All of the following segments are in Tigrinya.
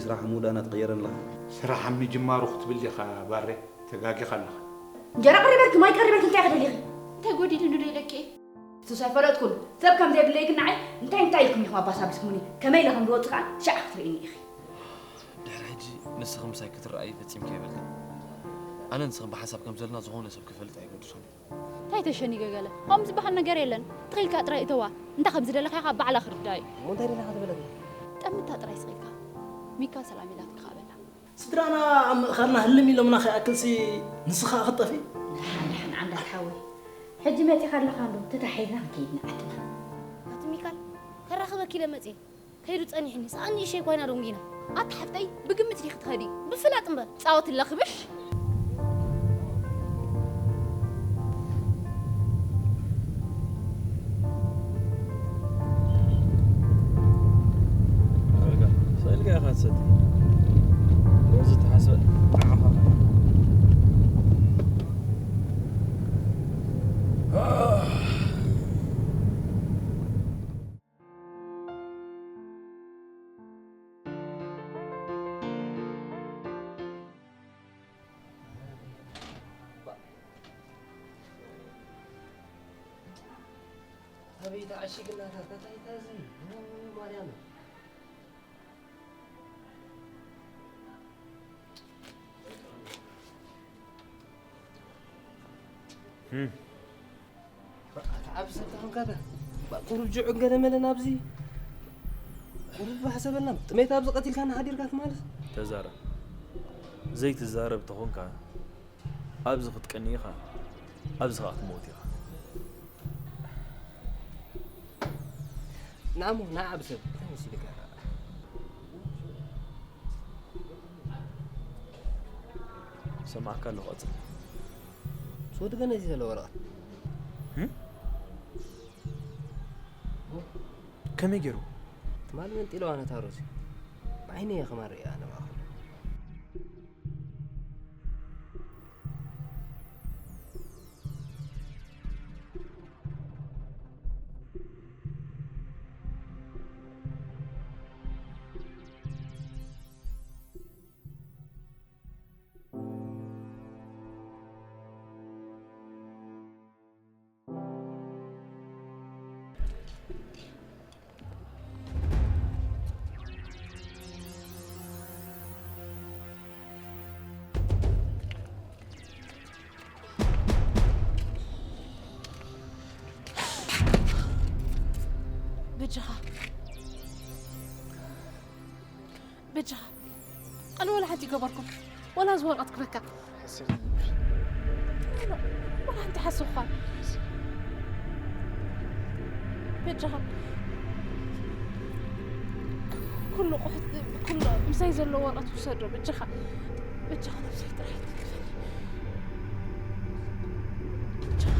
ስራሕ ሙዳ እናተቐየረ ኣለኻ። ስራሕ ኣብ ምጅማሩ ክትብል ዲኻ ባሬ? ተጋጊኻ ኣለኻ። እንጀራ ቀሪበልኪ፣ ማይ ቀሪበልኪ፣ እንታይ ክደሊኺ? እንታይ ጎዲሉኒ ዶ ኢለኪ? እሱስ ኣይፈለጥኩን። ሰብ ከም ዘይብለይ ግን ንዓይ እንታይ እንታይ ኢልኩም ኢኹም ኣባሳቢስኩምኒ? ከመይ ኢለ ከም ዝወጽእ ከኣ ሽዓ ክትርእይኒ ኢኺ። ድሕሪ ሕጂ ንስኺ ምሳይ ክትረኣዪ ፈጺምኪ ኣይበልክን። ኣነ ንስኺ ብሓሳብ ከም ዘለና ዝኾነ ሰብ ክፈልጥ ኣይገድሶን እዩ። እንታይ ተሸኒገ ገለ? ከምኡ ዝበሃል ነገር የለን። ትኺልካ ጥራይ እተዋ። እንታይ ከም ዝደለኻ ኢኻ ባዕላ ክርዳእ እዩ። እሞ እንታይ ደሊኻ ትበለኒ? ጠምታ ጥራይ ስኺልካ። ሚካ ሰላም ኢላትካ በላ። ስድራና ኣብ ምእኻልና ህልም ኢሎምና ከይኣክልሲ ንስኻ ክትጠፍኢ? ደሓን ደሓን ዓንዳት ሓወይ፣ ሕጂ መጺኻ ኣለኻ እንዶ ተታሒዝና ክንከይድ ንዓድና። ኣቲ ሚካል ከራኽበኪ ኢለ መጽየ ከይዱ ጸኒሕኒ ሰኣን ንእሸይ ኳይና ዶንጊና። ኣቲ ሓፍተይ ብግምት ዲኺ ትኸዲ? ብፍላጥ እምበር። ጻወት ኣለኺ ምሽ? ኣልጋ ስቕ ኢልካ ኢኻ ትሰቲ። ሮዚ ተሓስበ ዓኻ። ኣበይ ተዓሺግና እታ ታይታ እዚ ማርያም። ኣታ ዓቢ ሰብ ተኾንካ ዶ ቁሩብ ጅዑ ገለ መለ ናብዚ ቁሩብ ባሕ ዘበልና ጥሜት ኣብዚ ቀቲልካና ሓዲርካ ትማልስ። ተዛረብ ዘይትዛረብ ተኾንካ ኣብዚ ክትቀኒ ኢኻ ኣብዚ ኸኣ ክትመውት ኢኻ። ንዓሞ ንዓ ብሰብ እንታይ መሲልካ? ሰማዕካ ኣለኹ ቀጽል። ስወዲ ገና እዚ ዘሎ ወረቐት ከመይ ገይሩ? ትማሊ መንጢለዋ ነታ ሮዚ ብዓይነይ እየ ከማን ርእያ ኣነ ማእኸሉ። በጃኻ በጃኻ ኣነ ወላ ሓንቲ ይገበርኩም ወላ ዝወረቐት ክበካ ሓሲብ ዝምር ወላ ሓንቲ ሓስብኳ በጃኻ ኩሉ ቁሕት ኩሉ ምሳይ ዘሎ ወረቐት ውሰዶ በጃኻ በጃኻ ነብሰይ ጥራሕ ትግፈኒ በጃኻ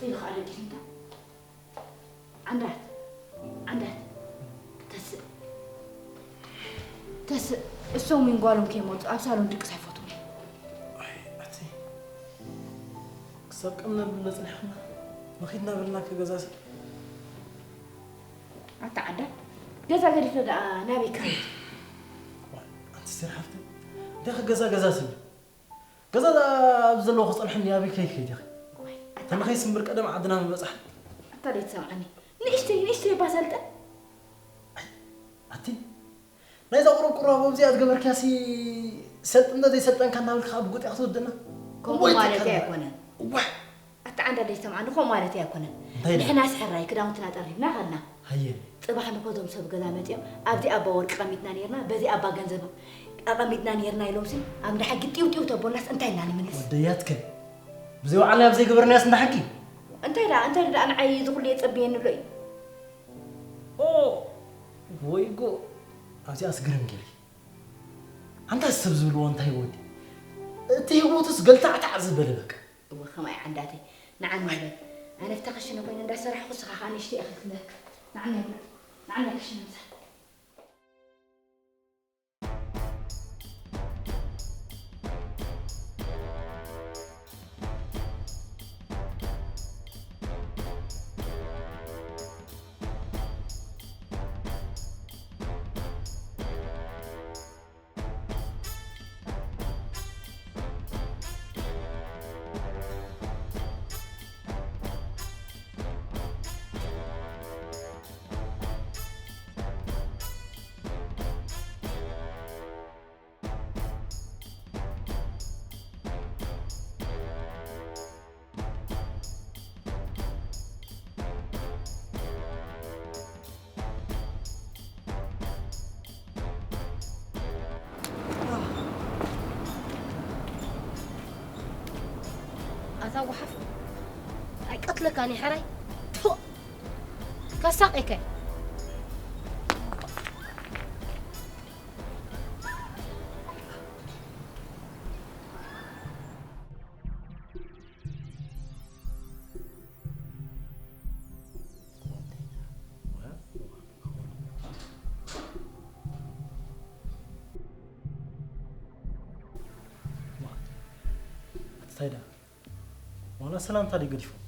ኢሉ ከዓ ደቂሱ እንታ ዓንዳት ዓንዳት ተስእ ተስእ እሶም ዊን ጓሎም ከይመፁ ኣብ ሳሎን ድቅስ ኣይፈትውን እዮም። ኣይ ኣቲ ክሳብ ቀም ነብል በፅኒሕና መኺድና በልና ከገዛሲ ኣታ ዓንዳት ገዛ ገዲፍና ደኣ ናበይ ክኸይድ? ኣንቲ ስር ሓፍተይ ደኸ ገዛ ገዛ ስብል ገዛ ኣብ ዘለዎ ክፀንሐኒ ኣበይ ከይከይድ ኢኺ ተመኸይ ስምብር ቀደም ዓድና ምበፃሕ ኣታ ደይትሰምዓኒ ንእሽተይ ንእሽተይ ባሰልጠን ኣቲ ናይዛ ቁሩብ ቁራቦ እዚኣ ዝገበርካሲ ሰልጥን ዶ ዘይሰልጠንካ እናበልካ ኣብ ጉጥ ክትወደና? ከምኡ እሞ ማለተይ ይትከል። ኣይኮነን። እዋይ! ኣታ ዓንዳ ደይሰምዓኒ ከምኡ ማለተይ ኣይኮነን። እንታይ ኢለ? ንሕናስ ሕራይ ክዳውንትና ጠሪብና ኸድና። ሃየ። ጽባሕ ንኮ እዞም ሰብ ገዛ መጺኦም ኣብዚ ኣባ ወርቂ ቀሚጥና ኔርና፣ በዚ ኣባ ገንዘብ ኣቐሚጥና ኔርና ኢሎምሲ ኣብ እንዳ ሕጊ ጢው ጢው ተቦልናስ እንታይ ኢልና ንምልስ? ወደያትከ ብዘይ ወዓልና ኣብ ዘይገበርናያስ እንዳ ሕጊ? እንታይ ደኣ፣ እንታይ ደኣ ንዓይ እዚ ኩሉ የጸብየኒ ብሎ እዩ። ኦ፣ ወይ ጎ፣ ኣብዚኣስ ግርም ገይሩ። ኣንታ ሰብ ዝብልዎ እንታይ ወዲ? እቲ ህይወቱስ ገልታዕታዕ ዝበለ በቃ። እወ፣ ከማይ ዓንዳተይ። ንዓና በል። ኣነ ኣብታ ክሽነ ኮይነ እንዳሰራሕኩ፣ ንስኻ ኸኣ ንእሽተይ ኢኻ ክትመክ። ንዓና ይብላ። ንዓና ክሽነ ምሳሕ። ኣታ ጓሓፍ፣ ኣይቀትለካን እየ ሕራይ። ቱ! ከሳቂከ። ኣትታይ ደኣ ዋላ ሰላምታ ድዩ ገዲፎም?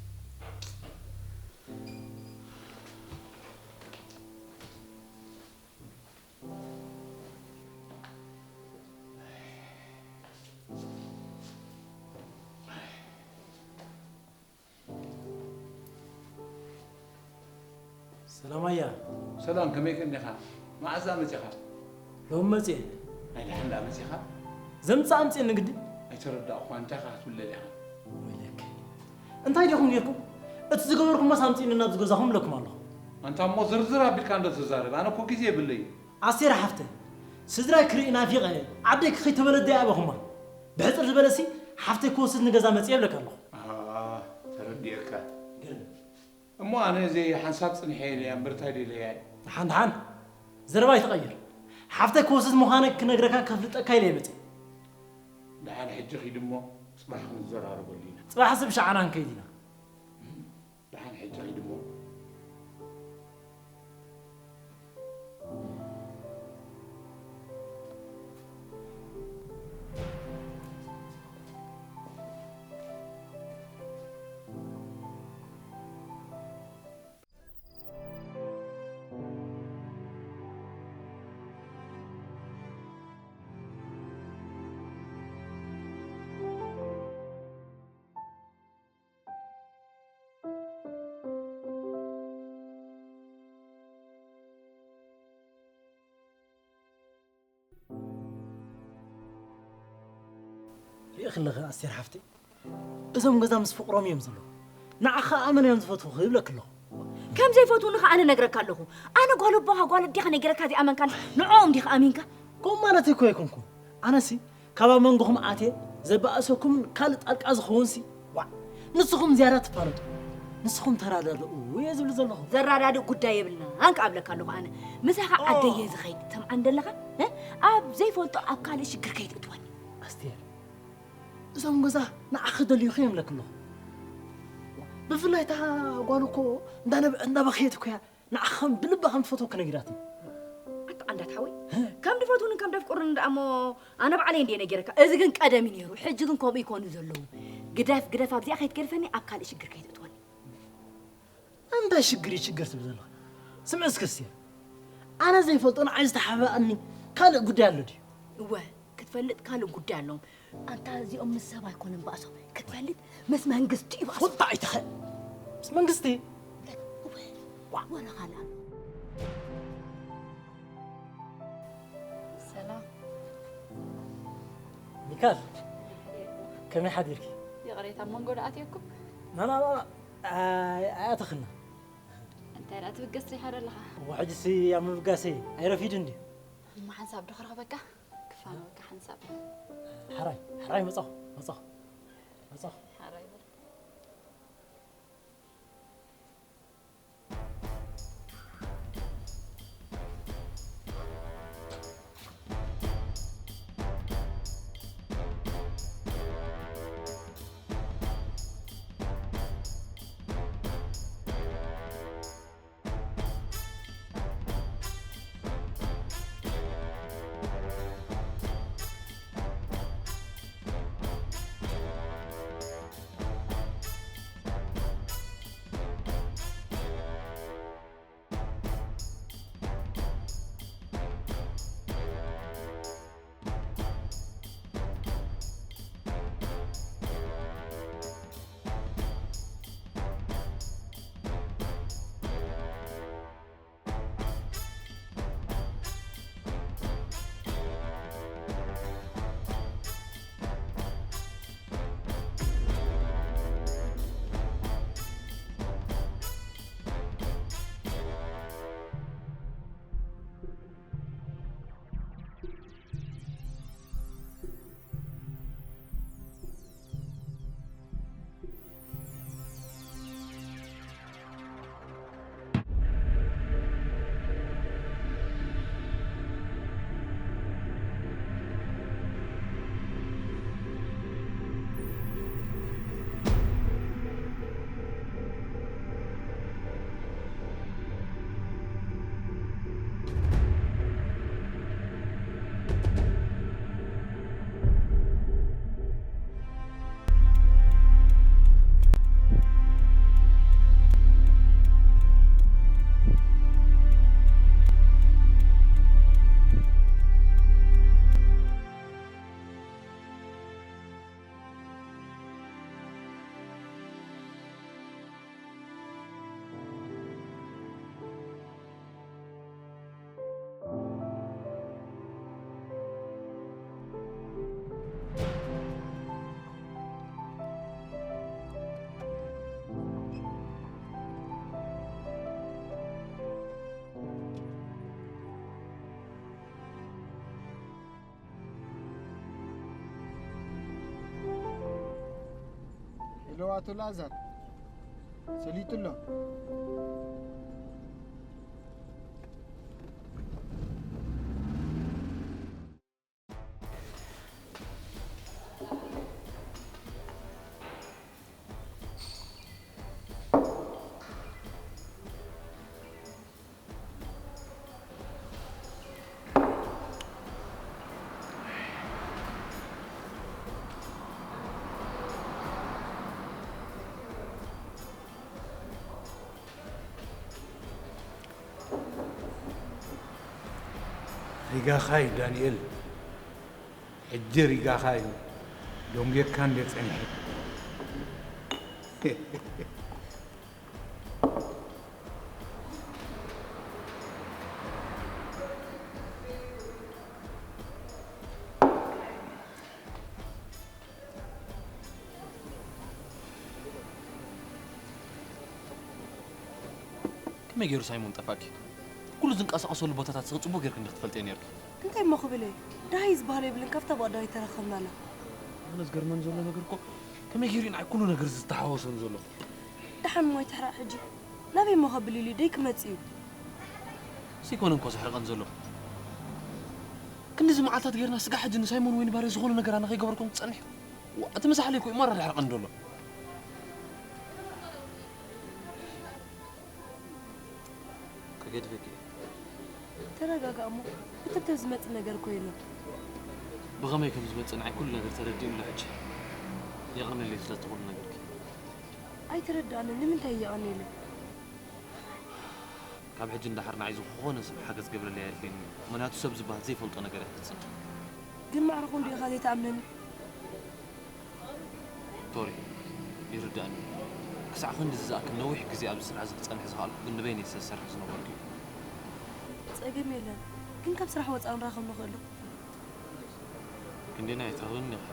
ሰላም ኣያ። ሰላም፣ ከመይ ቀኒኻ? መዓዝ ደኣ መጺኻ? ሎሚ መጺኤ። ናይ ደሓን ደኣ መጺኻ? ዘምጽእ ኣምጽኤኒ ግዲ። ኣይተረዳእኩኻን፣ እንታይ ኢኻ ክትብል ደሊኻ? ወይለከ። እንታይ ዲኹም ጌርኩም? እቲ ዝገበርኩሞስ ኣምጽእኒ ናብዚ ገዛኹም እብለኩም ኣለኹ። ኣንታ እሞ ዝርዝር ኣቢልካ እንዶ ተዛረብ፣ ኣነ እኮ ግዜ የብለይን። ኣስቴር ሓፍተይ፣ ስድራይ ክርኢ ናፊቐ፣ ዓደይ ክኸይድ ተበለደይ ኣበኹማ። ብሕጽር ዝበለሲ፣ ሓፍተይ ክወስድ ንገዛ መጺኤ እብለካ ኣለኹ። ኣህ፣ ተረዲኤካ። ግርም። እሞ ኣነ እዚ ሓንሳብ ጽንሐ ኢለያ እምበር እንታይ ደለያ እየ? ደሓን ደሓን፣ ዘረባ ኣይትቐይር። ሓፍተይ ክወስድ ምዃነ ክነግረካን ከፍልጠካ ኢለ እየ መጺኤ። ደሓን ሕጂ ኺድ እሞ ጽባሕ ክንዘራረበሉ ኢና። ጽባሕሲ ብሸዓና ክንከይድ ኢና። ደሓን ሕጂ ኺድ እሞ። ርኢኺ ኣለኺ ኣስቴር ሓፍተይ፣ እዞም ገዛ ምስ ፍቕሮም እዮም ዘለዉ። ንዓኻ ኣመና እዮም ዝፈትዉኺ ይብለኪ ኣለኹ። ከም ዘይፈትዉኒ ኸኣ ኣነ እነግረካ ኣለኹ። ኣነ ጓል ኣቦኻ ጓል ኣዴኻ ነጊረካ ዘይኣመንካኒ ንዕኦም ዲኻ ኣሚንካ? ከምኡ ማለተይ እኮ ኣይኮንኩን። ኣነሲ ካብ ኣብ መንጎኹም ኣትየ ዘበኣሰኩም ካልእ ጣልቃ ዝኸውንሲ፣ ዋዕ፣ ንስኹም ዝያዳ ትፋለጡ። ንስኹም ተራዳድኡ እየ ዝብል ዘለኹ። ዘራዳድእ ጉዳይ የብልናን ከኣ እብለካ ኣለኹ ኣነ። ምሳኻ ዓደይ እየ ዝኸይድ። ትሰምዓኒ ደለኻ? እ? ኣብ ዘይፈልጦ ኣብ ካልእ ሽግር ከይትእትወኒ። ኣስቴር፣ እዞም ገዛ ንዓኺ ደልዩኺ እዮም ለክለኹ። ብፍላይ እታ ጓል እኮ እንዳነብዐ እንዳበኸየት እኮ እያ ንዓኺ ከም ብልባ ከም ትፈትወኪ ነጊራትኒ። ኣታ ዓንዳት ሓወይ፣ ከም ድፈትውንን ከም ደፍቅሩንን ደኣ እሞ ኣነ ባዕለይ እንድየ ነጊረካ። እዚ ግን ቀደም እዩ ነይሩ፣ ሕጂ ግን ከምኡ ይኮኑ ዘለዉ። ግደፍ፣ ግደፍ፣ ኣብዚኣ ከይትገድፈኒ፣ ኣብ ካልእ ሽግር ከይትእትወኒ። እንታይ ሽግር እዩ ሽግር ትብል ዘለኻ? ስምዒ እስከ እስቲ። ኣነ ዘይፈልጦ ንዓይ ዝተሓባእኒ ካልእ ጉዳይ ኣሎ ድዩ? እወ፣ ክትፈልጥ ካልእ ጉዳይ ኣለዎም። ኣንታ እዚኦም ምስ ሰብ ኣይኮነን ባእሶም። ክትፈልጥ ምስ መንግስቲ እዩ ባእሶም። ቁጣ ኣይትኸ-፣ ምስ መንግስቲ? እወ፣ ዋ-፣ ዋላ ካልእ ኣሎ። ካል፣ ከመይ ሓዲርኪ? ይቕሬታ፣ ኣብ መንጎ ዶ ኣትየኩም? ና፣ ና፣ ና፣ ና። ኣይ-፣ ኣይኣተኽና። እንታይ ደኣ ትብገስ ዲኻ ዘለኻ? እሞ ሕጂሲ ኣብ ምብጋሰይ ኣይረፊድን ድዩ? እሞ ሓንሳብ ዶ ክረኽበካ? ክፋነወካ ሓንሳብ። ሕራይ፣ ሕራይ መጻኹ፣ መጻኹ፣ መጻኹ። ሕራይ በል። ሄሎ፣ ኣቶ ላዛር፣ ሰሊጡ ኣሎ። ሪጋኻ እዩ ዳንኤል፣ ሕጂ ሪጋኻ እዩ። ደንጒየካ እንደ ጸኒሐ። ከመይ ገይሩ ሳይሞን ጠፋእኪ? ኩሉ ዝንቀሳቐሰሉ ቦታታት ስቕ ጽቡቕ ጌርኪ እንድኽትፈልጥዮ ኔርኪ። እንታይ እሞ ክብል እየ? ደሃይ ዝበሃል የብልን፣ ካብታ ብቐዳማይ ተራኸብናላ። ኣነ ዝገርመን ዘሎ ነገር እኮ ከመይ ገይሩ እዩ ንዓይ ኩሉ ነገር ዝተሓዋወሰኒ ዘሎ? ደሓን እሞ ኣይትሕረቕ ሕጂ። ናበይ እሞ ከብል ኢሉ ደይ ክመጽእ እዩ? ስይኮነን እኮ ዘሕርቐን ዘሎ። ክንድዚ መዓልታት ጌርና ስጋዕ ሕጂ ንሳይሞን ወይ ንባርያ ዝኾነ ነገር ኣነ ከይገበርኩም ትጸንሕ? ዋ፣ እቲ መሳሕለይ እኮ እዩ ማራ ዘሕርቐኒ ዘሎ። ከገድፈኪ እየ። ተረጋጋእ እሞ፣ ብትብትብ ዝመጽእ ነገር እኮ የለን። ብኸመይ ከም ዝመጽእ ንዓይ ኩሉ ነገር ተረዲኡኒ ኣሎ ሕጂ። የቐንየለይ ስለቲ ኩሉ ነገርኪ። ኣይተረድኣንን፣ ንምንታይ የቐንየለይ? ካብ ሕጂ ንደሓር ንዓይ ዝኾነ ሰብ ሓገዝ ክገብረለይ ኣየድልየንን እዩ። ምኽንያቱ ሰብ ዝበሃል ዘይፈልጦ ነገር ኣይፈጽምን። ግን ማዕረ ክንድኡ ኢኻ ዘይትኣምነኒ? ቶሪ፣ ይርዳእኒ። ክሳዕ ክንድዚ ዝኣክል ነዊሕ ግዜ ኣብዚ ስራሕ እዚ ክጸንሕ ዝኸኣልኩ ግን ንበይነይ ስለ ዝሰርሕ ዝነበርኩ እዩ። ጸገም የለን፣ ግን ካብ ስራሕ ወጻኢ ክንራኸብ ንኽእል ዶ? ክንደይ ናይ ትኸውን ዲኻ?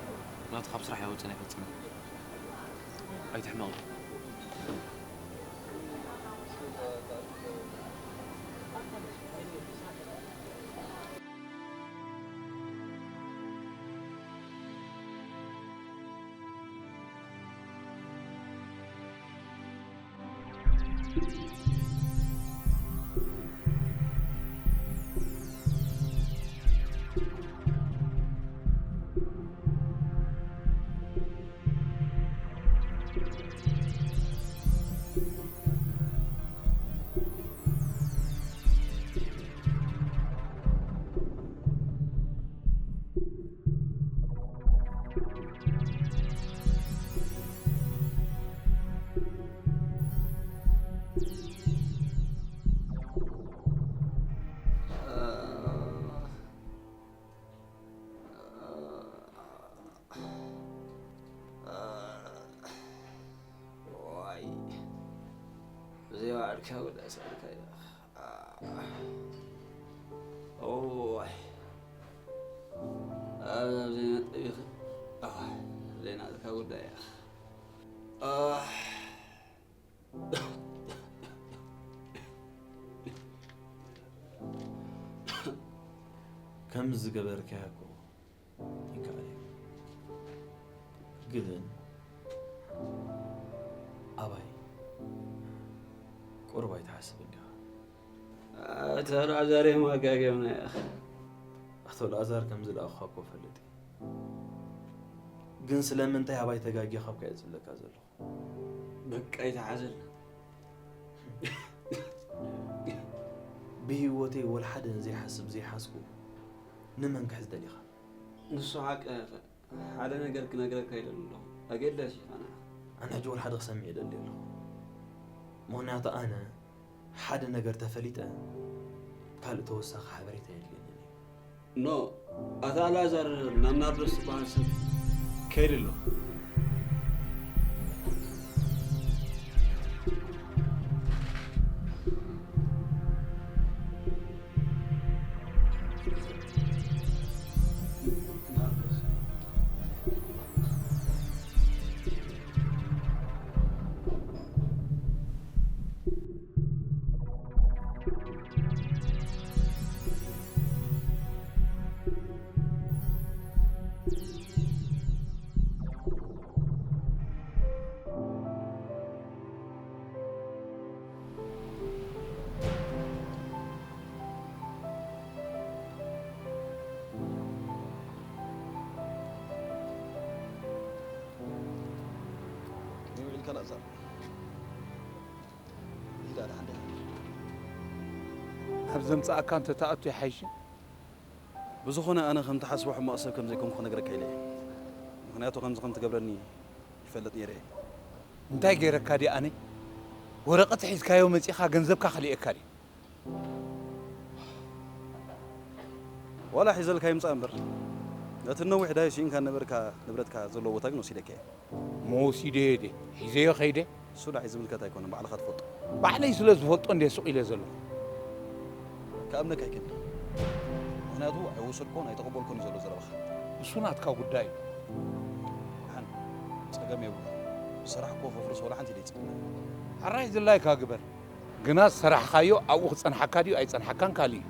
ናቱ ካብ ስራሕ ይወፅን ኣይፈፅምን። ኣይትሕመቕ። ዋይ፣ ብዘይ ባዕልካ ወላ ሰኣልካ ኢኻ። ኦይ፣ ኣብ ዘይነጥብ ኢኻ። ኣዋ፣ ዘይናትካ ጉዳይ ኢኻ። ኣዋ። ከም ዝገበርካያ እኮ ይከኣል እዩ። ግን ኣባይ ቁሩብ ኣይትሓስብን ዲኻ? ኣቶ ኣልኣዛር እዮም ኣጋግዮምና ኢኻ። ኣቶ ኣልኣዛር ከም ዝለኣኹኻ እኮ እፈልጥ እየ። ግን ስለምንታይ ኣባይ ተጋጊኻ እኮ እየ ዝብለካ ዘለኹ። በቃ ይተሓዘልና። ብህይወተይ ወላ ሓደ ዘይሓስብ ዘይሓስኩ ንመን ክሕዝ ደሊኻ? ንሱ ሓቂ ሓደ ነገር ክነግረካ ይደሊ ኣለኹ። ኣገዳሲ ኢኻ ንዓኻ። ኣነ ሕጂ ወላ ሓደ ክሰምዕ ይደሊ ኣለኹ። ምኽንያቱ ኣነ ሓደ ነገር ተፈሊጠ ካልእ ተወሳኺ ሓበሬታ የድልየንን እዩ። ኖ፣ ኣታ ኣልኣዛር ናብ ናርዶስ ዝበሃል ሰብ ከይዱ ኣሎ። ይውዕልካ ናጻ። ሂዳ ደሓን ደሓን። ናብ ዘምጽኣካ እንተ ትኣቱ ይሓይሽ። ብዝኾነ ኣነ ከም ትሓስቦ ሕማቕ ሰብ ከም ዘይኮንኩ ክነግረካ ኢለ እየ። ምኽንያቱ ከምዚ ከም ትገብረኒ ይፈልጥ ነይረ እየ። እንታይ ገይረካ ድየ ኣነ? ወረቐት ሒዝካዮ መጺኻ ገንዘብካ ከሊኤካ ድየ? ዋላ ሒዘልካ ይምጻእ እምበር፣ ነቲ ነዊሕ ዳይ ስኢንካ ነበርካ ንብረትካ ዘለዎ ቦታ ግን ወሲደካዮ። እሞ ወሲደዮ ድየ? ሒዘዮ ከይደ? እሱ ንዓይ ዝምልከት ኣይኮነን፣ ባዕልኻ ትፈልጦ። ባዕለይ ስለ ዝፈልጦ እንድየ ስቕ ኢለ ዘለኹ። ክኣምነካ ኣይክእልን። ምኽንያቱ ኣይወሰድኮን ኣይተቐበልኮን እዩ ዘሎ ዘረባኻ። እሱ ናትካ ጉዳይ እዩ። ደሓን፣ ጸገም የብሉን። ብስራሕ እኮ ከፍርስ ዋላ ሓንቲ ኢለ ኣይጽበን። ሕራይ ዝላይካ ግበር። ግና ዝሰራሕኻዮ ኣብኡ ክጸንሓካ ድዩ ኣይጸንሓካን ካልእ እዩ።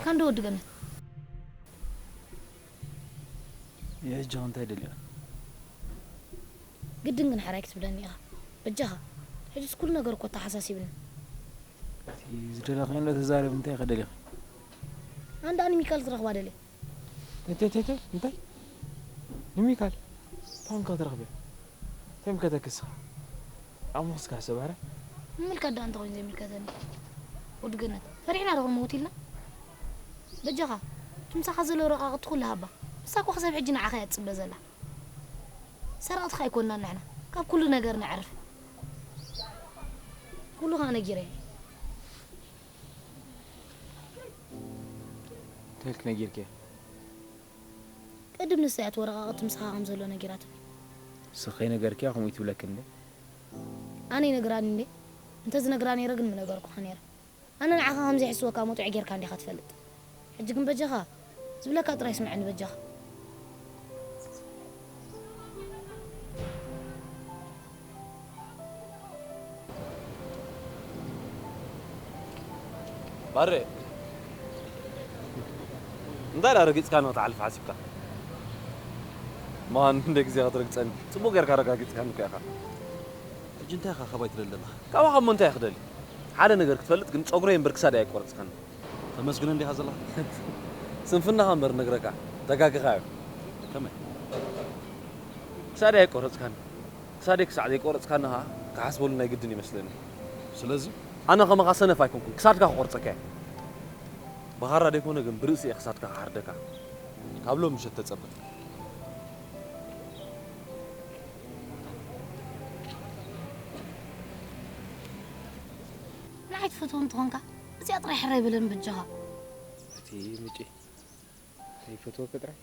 ኣንዶ ወዲ ገነት። የእጃው እንታይ ደልያ? ግድን ግን ሕራይ ክትብለኒ ኢኻ። በጃኻ። ሕጅስ ኩሉ ነገር እኮ ተሓሳሲብኒ። እቲ ዝደለኻዮ እንዶ ተዛረብ፣ እንታይ ኢኻ ደሊኻ? ኣንዳ ኣኒ ሚካል ክረኽባ ደልየ። እንታይ እንታይ እንታይ እንታይ? ንሚካል ታንካ ትረኽበ? ተምከተክስኻ ኣሙኽስካ ሰባረ? ምምልካት ደኣ እንተኾይኑ ዘይምልከተኒ። ወዲ ገነት፣ ፈሪሕና ዶ ክንመውት ኢልና? በጃኻ፣ እቲ ምሳኻ ዘሎ ረቓቕቲ ኩሉ ሃባ። ንሳ እኮ ክሳብ ሕጂ ንዓኻ እያ ትጽበ ዘላ። ሰረቕትኻ ኣይኮንናን ንሕና። ካብ ኩሉ ነገር ነዕርፍ። ኩሉ ኸኣ ነጊረያ። እንታይ ኢልኪ ነጊርኪ? ቅድም ንሳ እያ እቲ ወረቓቕቲ ምሳኻ ከም ዘሎ ነጊራትኒ። ንስኺ ከይነገርክያ ከምኡ እዩ ትብለኪ እንዴ? ኣነ ይነግራ እንዴ? እንተ ዝነግራ ነይረ ግን ምነገርኩኻ ነይረ። ኣነ ንዓኻ ከም ዘይሕስወካ መጡዕ ጌርካ እንዲኻ ትፈልጥ። ሕጂ ግን በጃኻ ዝብለካ ጥራይ ስምዐኒ በጃኻ። ባሬ፣ እንታይ ደኣ ረጊጽካኒ ክትሓልፍ ሓሲብካ? ማን እንደ ግዜ ክትረግጸኒ? ጽቡቕ ጌርካ ኣረጋጊጽካኒ እኮ ኢኻ። ሕጂ እንታይ ኢኻ ካባይ ትደሊ ዘለኻ? ካባኻ እሞ እንታይ ክደሊ? ሓደ ነገር ክትፈልጥ ግን ጸጉረይ እምበር ክሳደይ ኣይቆረጽካኒ። ተመስግን እንዲኻ ዘለኻ። ስንፍናኻ እምበር ነግረካ፣ ተጋግኻ እዩ። ከመይ? ክሳደይ ኣይቆረጽካኒ። ክሳደይ ክሳዕ ዘይቆረጽካኒ ኸኣ ክሓስበሉ ናይ ግድን ይመስለኒ። ስለዚ? ኣነ ከማኻ ሰነፍ ኣይኮንኩን፣ ክሳድካ ክቆርጸካ እየ። ብኻራ ደይኮነ ግን ብርእሲ እየ ክሳድካ ክሓርደካ። ካብ ሎም ምሸት ተጸበ። ንዓይ ትፈትዎ እንተኾንካ፣ እዚኣ ጥራይ ሕራይ በለኒ በጃኻ። እቲ ምጪ፣ ከይፈትወኪ ጥራይ።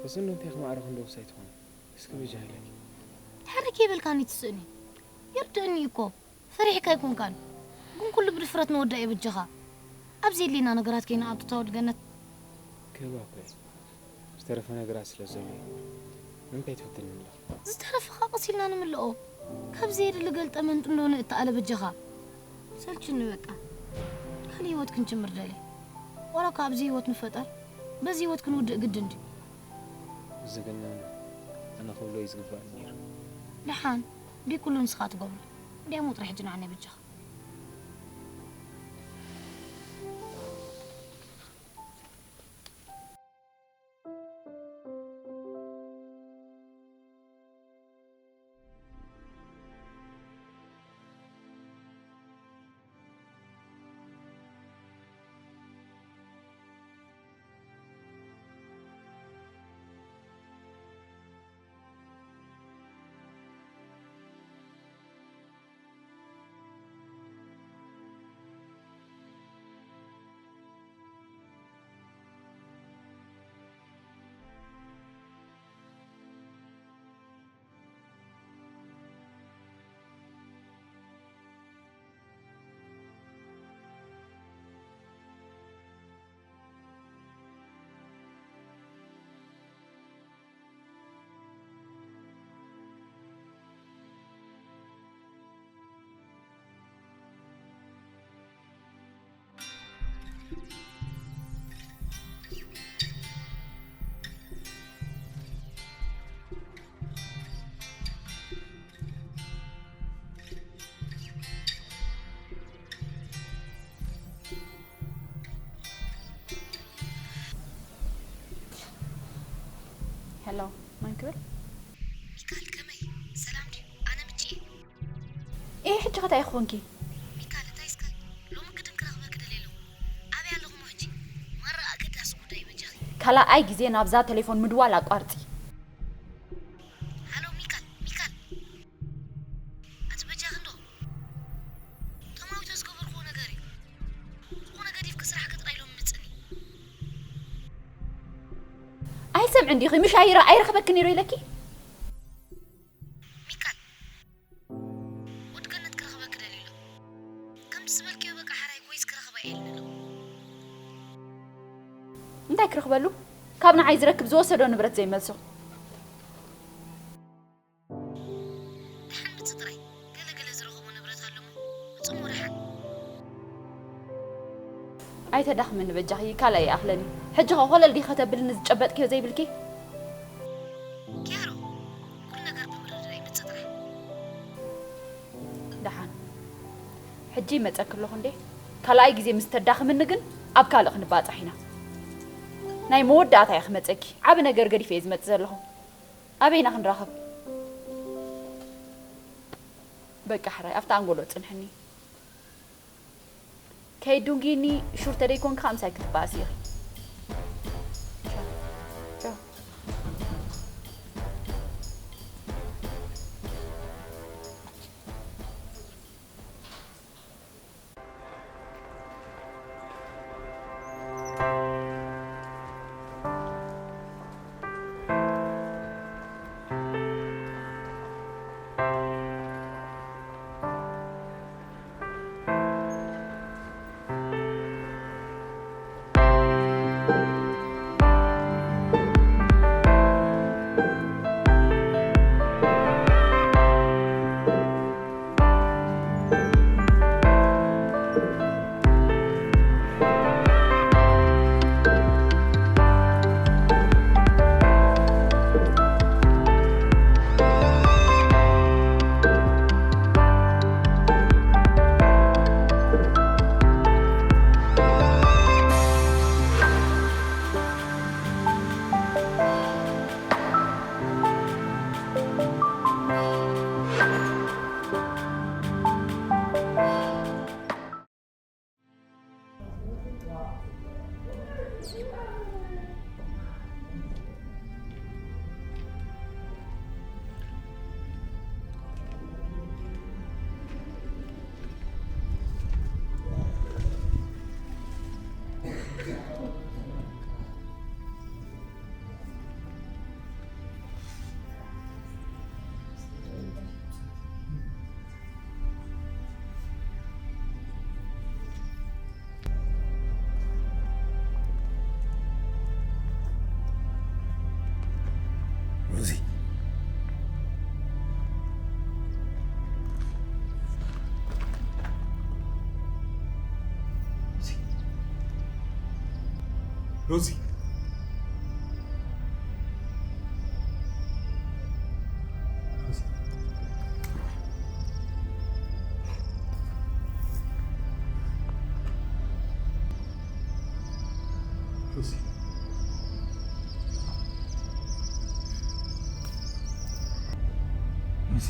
በዚ እንዶ እንታይ ክማዕረ ክንዶ ውሳይ ትኾኒ? እስኪ በጃ ኢለኪ። ሕርክ ይበልካኒ ትስእኒ። ይርድእኒ እኮ። ፈሪሕካ ኣይኮንካን። ግን ኩሉ ብድፍረት ንወዳእ እየ በጃኻ። ኣብዚ የድልየና ነገራት ከይንኣቱ እታ ወዲ ገነት። ክህባ እኮ እየ። ዝተረፈ ነገራት ስለ ዘሎ እዩ። ንምንታይ ትፍትንኒ ኣለኻ? ዝተረፈ ኸኣ ቀስ ኢልና ንምልኦ። ካብ ዘየድሊ ገልጠመንጢ እንዶ ንእተኣለ በጃኻ። ሰልችኒ በቃ። ካልእ ህይወት ክንጅምር ደልየ። ዋላ እኳ ኣብዚ ህይወት ንፈጠር፣ በዚ ህይወት ክንውድእ ግድን ድዩ? እዚ ግን ኣነ ክብሎ እዩ ዝግባእ ነይሩ። ደሓን፣ ድዩ ኩሉ ንስኻ ትገብሮ? እንዲያሞ ጥራሕ ሕጂ ንዓና በጃኻ። ሄሎ፣ መን ክብል? ሚካል፣ ከመይ? ሰላም ድዩ? ኣነ ምቺ እየ። ኤህ፣ ሕጂ ኸ እንታይ ኢኺ ኾንኪ? ሚካል፣ እንታይ እስከ? ሎሚ ግድን ክረኽበኪ ደልየ ኣለኹ። ኣበይ ኣለኹ እሞ ሕጂ? ማራ ኣገዳሲ ጉዳይ በጃኺ። ካልኣይ ግዜ ናብዛ ቴሌፎን ምድዋል ኣቋርጺ። ሃሎ፣ ሚካል፣ ሚካል። ኣቲ በጃኺ እንዶ። ቶማዊቶ ዝገበርክዎ ነገር እዩ። ዝኾነ ገዲፍኪ ስራሕኪ ጥራይ ሎሚ ምጽኒ። ኣይሰምዕን ዲኺ? ምሽ ኣይረ-፣ ኣይረኽበኪ ነይሩ ኢለኪ? ሚካል፣ ወዲ ገነት ክረኽበኪ ደልዩ ኣሎ። ከምቲ ዝበልክዮ በቃ ሓራይ ኮይስ ክረኽባ እየ ኢሉኒ ኣሎ። እንታይ ክረኽበሉ? ካብ ንዓይ ዝረክብ ዝወሰዶ ንብረት ዘይመልሶ። ደሓን ምጽእ ጥራይ። ገለ ገለ ዝረኸቦ ንብረት ኣሎ እሞ፣ ምጽእ እሞ ደሓን። ኣይ፣ ኣይተዳኽምኒ በጃኺ፣ ካልኣይ ይኣኽለኒ። ሕጂ ኸ ኮለል ዲኺ ከተብልኒ ዝጨበጥክዮ ዘይብልኪ? ኪያሮ፣ ኩሉ ነገር ብምርድዳእ ይመጽእ ጥራሕ። ደሓን። ሕጂ ይመጸኪ ኣለኹ እንዴ? ካልኣይ ግዜ ምስ ተዳኽምኒ ግን ኣብ ካልእ ክንባጻሕ ኢና። ናይ መወዳእታ እየ ክመጸኪ። ዓቢ ነገር ገዲፈ እየ ዝመጽእ ዘለኹ። ኣበይና ክንራኸብ? በቃ ሕራይ፣ ኣብታ ኣንጎሎ ጽንሕኒ። ከይዱንጊኒ ሹር ተደይኮንካ ምሳይ ክትበኣስ ኢኺ። ቻው። ቻው። ሮዚ። ሮዚ። ሉሲ። ሉሲ።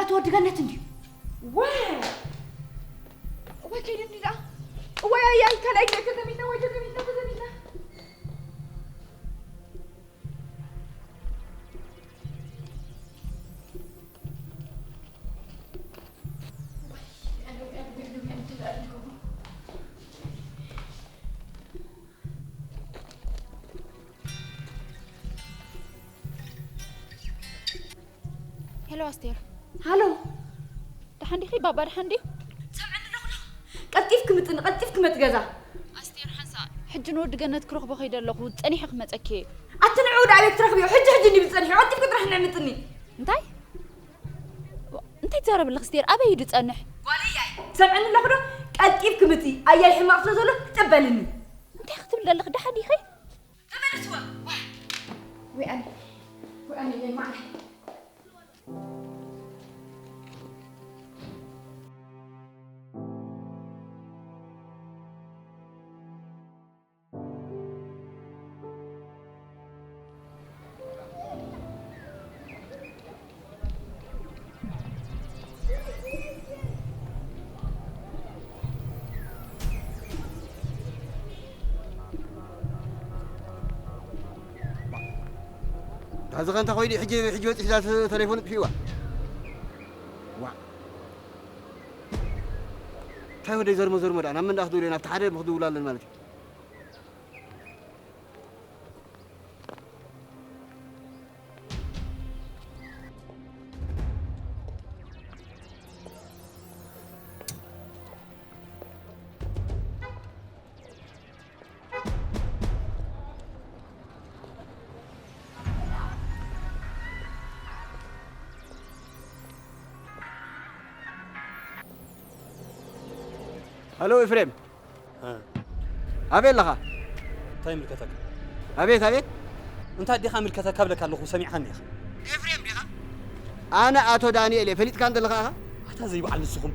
ኣቶ ወዲ ገነት እንድዩ። ዋይ! ወይ ከይድኒ ደኣ። ወይ ኣይ ኣይ ካልኣይ ግዜ ተዘሚትና ወይ ተዘሚትና ተዘሚትና። ሄሎ ኣስቴር። ሃሎ። ደሓን ዲኺ? ባባ ደሓን ድዩ? ሰምዕኒ ኣለኹ ዶ? ቀልጢፍኪ ምጽኒ፣ ቀልጢፍኪ መጽ ገዛ። ኣስቴር ሓንሳእ። ሕጂ ንወዲ ገነት ክረኽቦ ከይደ ኣለኹ፣ ጸኒሐ ክመጸኪ እየ። ኣቲ ንዕኡ ደኣ ኣበይ ክትረኽብዮ? ሕጂ ሕጂ እንዲዩ ዝጸንሕ፣ ቀልጢፍኪ ጥራሕ ንዕ ምጽኒ። እንታይ? እንታይ ትዛረቢ ኣለኺ ኣስቴር? ኣበይ እዩ ዝጸንሕ? ጓለይ ኣይ። ሰምዕኒ ኣለኹ ዶ? ቀልጢፍኪ ምጺ፣ ኣያይ ሕማቕ ስለ ዘሎ፣ ተበልኒ። እንታይ ክትብሊ ኣለኺ? ደሓን ዲኺ? ተመለስዋ። ዋ። ወይ ኣነ። ወይ ኣነ፣ ወይ ማዕረ። ዳዚ ከ እንታይ ኮይኑ ሕጂ፣ ሕጂ በፂሑ እዛ ተ-፣ ተሌፎን ጥፊእዋ? ዋ። እንታይ ወደይ ዘርሞ ዘርሞ ደኣ? ናብ መን ደኣ ክድውል እየ? ናብቲ ሓደ ክድውል ኣለኒ ማለት እዩ። ሃሎ ኤፍሬም። እ። ኣበይ ኣለኻ? እንታይ ይምልከተካ? ኣቤት፣ ኣቤት። እንታይ ኣዴኻ ምልከተካ ብለካ ኣለኹ፣ ሰሚዕኻኒ ኢኻ። ኤፍሬም ዲኻ? ኣነ ኣቶ ዳንኤል እየ፣ ፈሊጥካ እንተለኻ ኢኻ? ኣታ ዘይበዓል ንስኹም፣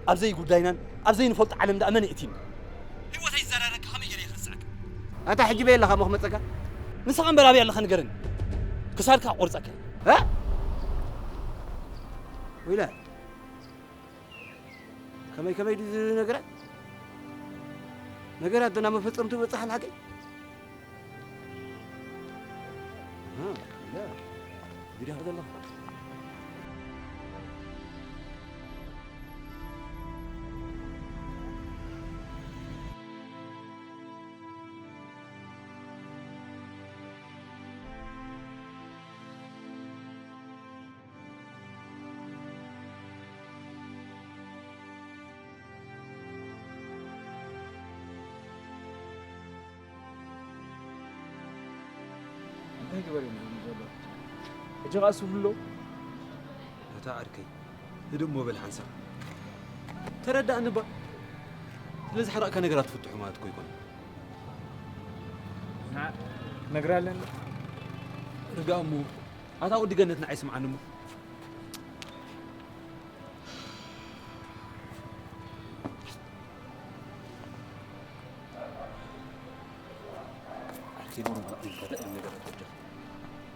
ኣብ ዘይጉዳይናን ኣብ ዘይንፈልጦ ዓለም ደኣ መን የእትዩኒ? ህይወተይ ዝዘረረካ ከመይ ገይረ እየ ክርስዓካ? ኣታ ሕጂ በይ ኣለኻ እሞ ክመጸካ? ንስኻ እምበር ኣበይ ኣለኻ ንገረኒ። ክሳድካ ክቆርጸካ እየ። እ? ወይለ። ከመይ ከመይ ድዩ እዚ ነገራት? ነገራት ዶ ናብ መፈጸምቱ በጽሕ ኣልሓቀይ? እ፣ ያ፣ እንግዲህ ዘለኹ። እንታይ ግበር እዩ ዝብል ዘሎ? ሕጂ ኸኣ ስብሉ ኣሎ። ኣታ ዓርከይ፣ ህድእ እሞ በል ሓንሳብ። ተረዳእኒ እባ። ስለ ዝሓረቕካ ነገራት ትፍትሑ ማለት እኮ ኣይኮነን። ንዓ፣ ክነግራ ኣለኒ። ርጋእ እሞ፣ ኣታ ወዲ ገነት ንዓይ ስምዓኒ እሞ። ዓርከይ ኖርማል ኣይኮነን፣ ካልእ ነገር ኣይተወጀኽ።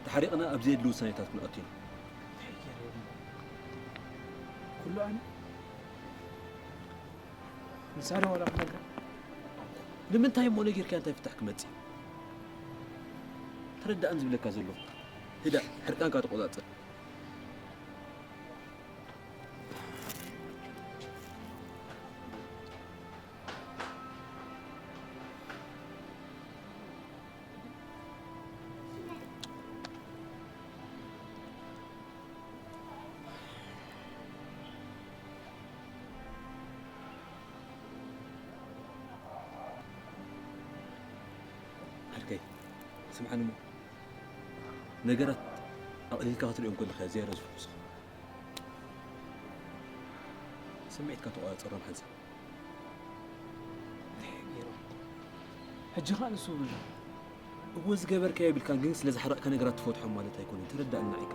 ተሓሪቕና ኣብ ዘየድሊ ውሳኔታት ክንኣቱ ኢና። እንታይ ገይረ እሞ? ኩሉ ኣነ? ንሳ ዶ ዋላ ክነግራ? ንምንታይ እሞ ነጊርካያ እንታይ ፍታሕ ክመጽእ? ተረዳእን ዝብለካ ዘለኹ። ህዳእ፣ ሕርቃንካ ተቆጻጸር። ዓርከይ፣ ስምዓኒ እሞ፣ ነገራት ኣቕሊልካ ክትሪኦም ከለኻ ዝያዳ ዝፍኹስኻ። ስምዒትካ ተቖጻጸሮም ሓንሳብ። እንታይ ገይሮም? ሕጂ ኸኣ ንሱ ይብሎ። እወ፣ ዝገበርካዮ የብልካን፣ ግን ስለ ዝሓረቕካ ነገራት ትፈትሖም ማለት ኣይኮነን። ተረዳእና ኢኻ።